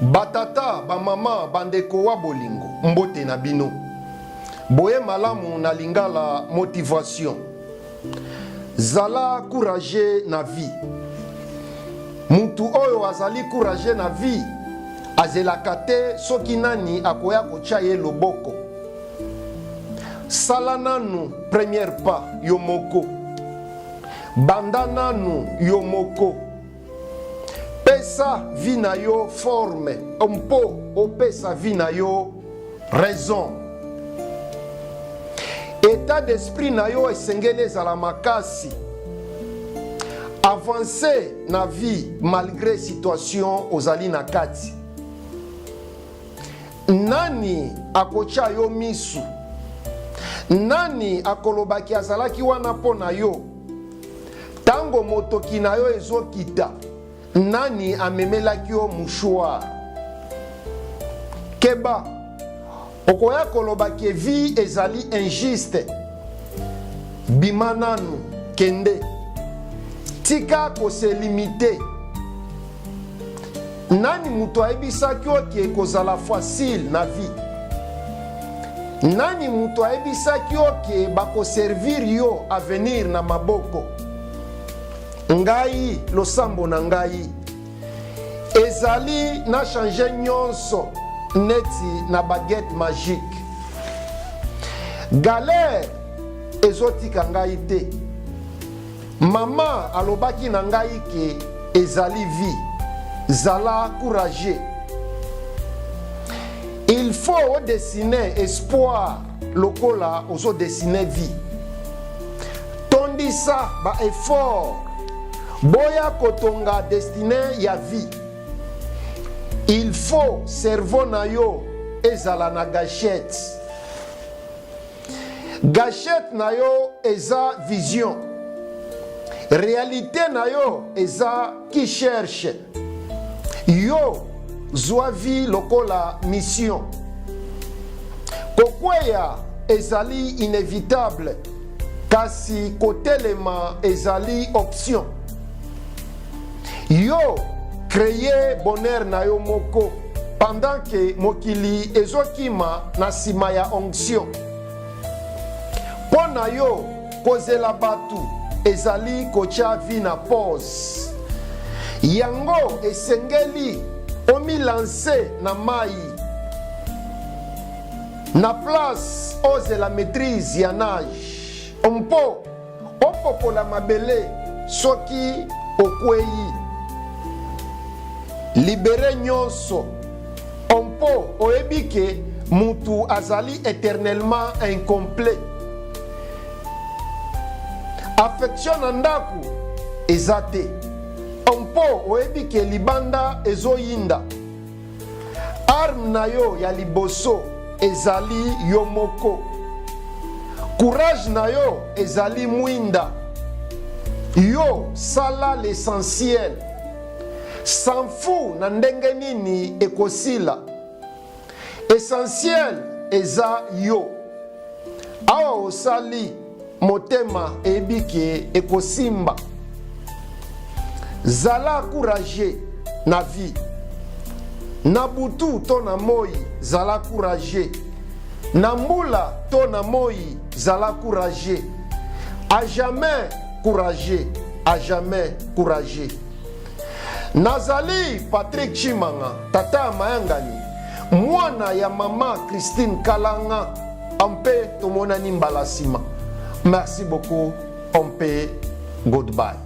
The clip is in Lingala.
Batata, bamama, bandeko wa bolingo, mbote na bino. Boye malamu na Lingala Motivation. Zala courageux na vie. Mutu oyo azali courageux na vie azelaka te soki nani akoya kotya ye loboko. Sala nanu première pas yo moko. Banda nanu yo moko. Pesa vie na yo forme mpo opesa vie na yo raison. Etat d'esprit na yo esengeli ezala makasi. Avancer na vie malgre situation ozali na kati. Nani akotya yo misu? Nani akolobaki azalaki wana mpo na yo? Tango motoki na yo ezokita, nani amemelaki yo mouchoir? Keba, okoya koloba ke vie ezali injuste. Bima nanu, kende. Tika ko se limiter. Nani mutu ayebisaki yo ke ekozala facile na vie? Nani mutu ayebisaki yo ke bako servir yo avenir na maboko? Ngai losambo na ngai ezali na changer nyonso neti na baguette magique. Galère ezotika ngai te. Mama alobaki na ngai ke ezali vie, zala courageux. Il faut o dessiner espoir lokola ozo dessiner vie. Tondisa ba effort, boya kotonga destine ya vie. Il faut cerveau na yo ezala na gachette. Gachette na yo eza vision. Realite na yo eza qui cherche. Yo zwa vie lokola mission. Kokweya ezali inevitable, kasi kotelema ezali option. Yo cree bonheur na yo moko pendant que mokili ezokima na sima ya onction. Mpo na yo kozela batu ezali kotya vie na pause. Yango esengeli omilancer na mayi na place ozela maitrise ya nage mpo Opopola mabele soki okweyi. Libere nyonso mpo oyebi ke mutu azali eternellement incomplet. Affection na ndaku eza te mpo oyebi ke libanda ezoyinda. Arme na yo ya liboso ezali yo moko. Courage na yo ezali mwinda. Yo sala l'essentiel. S'en fou na ndenge nini ekosila. Essentiel eza yo. Awa osali motema eyebi ke ekosimba. Zala courageux na vie. Na butu to na moyi zala courageux. Na mbula to na moyi zala courageux. A jamais courageux, a jamais courageux. Nazali Patrick Tshimanga, tata ya mayangani, mwana ya mama Christine Kalanga, mpe tomonani mbala sima. Merci beaucoup, mpe goodbye.